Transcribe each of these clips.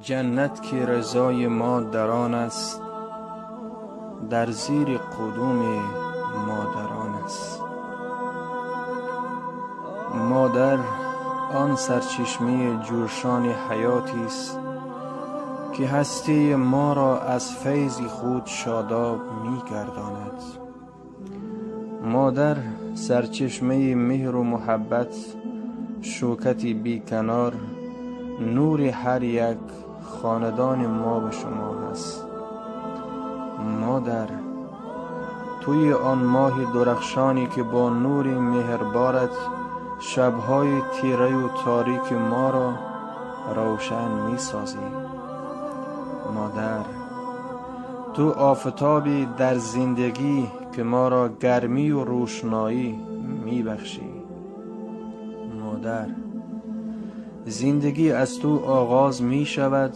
Ҷаннат ки ризои мо дар он аст, дар зери қудуми модарон аст. Модар он сарчашмаи ҷӯшони ҳаётист ки ҳастии моро аз файзи худ шодоб мегардонад. Модар сарчашмаи меҳру муҳаббат, шӯкати беканор, нури ҳар як хонадони мо ва шумо ҳаст. Модар, туи он моҳи дурахшоне ки бо нури меҳрборат шабҳои тираю торики моро равшан месозӣ. Модар, ту офтобе дар зиндагӣ ки моро гармию рӯшноӣ мебахшӣ. Модар, зиндагӣ аз ту оғоз мешавад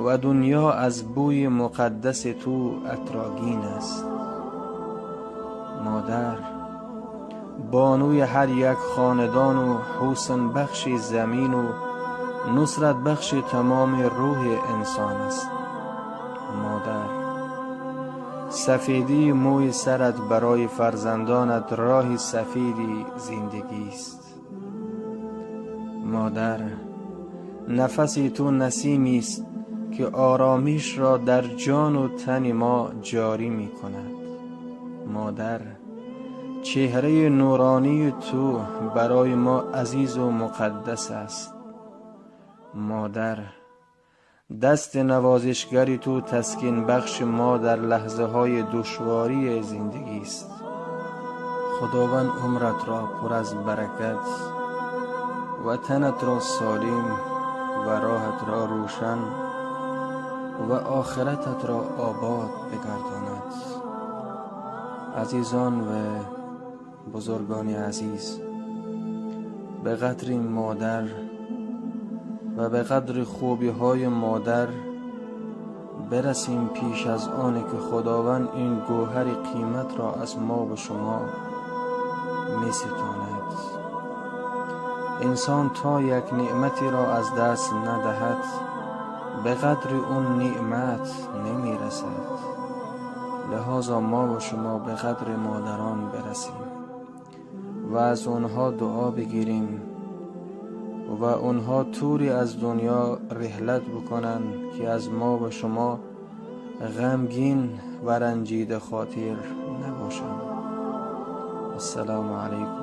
ва дунё аз бӯи муқаддаси ту атроогин аст. Модар, бонуи ҳар як хонадону ҳуснбахши замину нусратбахши тамоми рӯҳи инсон аст. Модар, сафедии мӯи сарат барои фарзандонат роҳи сафеди зиндагист. Модар, нафаси ту насимест ки оромишро дар ҷону тани мо ҷорӣ мекунад. Модар, чеҳраи нуронии ту барои мо азизу муқаддас аст. Модар, дасти навозишгари ту таскинбахши мо дар лаҳзаҳои душвории зиндагист. Худованд умратро пур аз баракат ва танатро солим ва роҳатро рӯшан ва охирататро обод бигардонад. Азизон ва бузургони азиз, ба қадри модар ва ба қадри хубиҳои модар бирасем пеш аз оне ки Худованд ин гавҳари қиматро аз мо ва шумо меситонад. Инсон то як неъматеро аз даст надиҳад, ба қадри он неъмат намерасад. Лиҳозо мо ва шумо ба қадри модарон бирасем ва аз онҳо дуо бигирем ва онҳо туре аз дунё реҳлат бикунанд ки аз мо ва шумо ғамгин ва ранҷида хотир набошанд. Ассалому алайкум.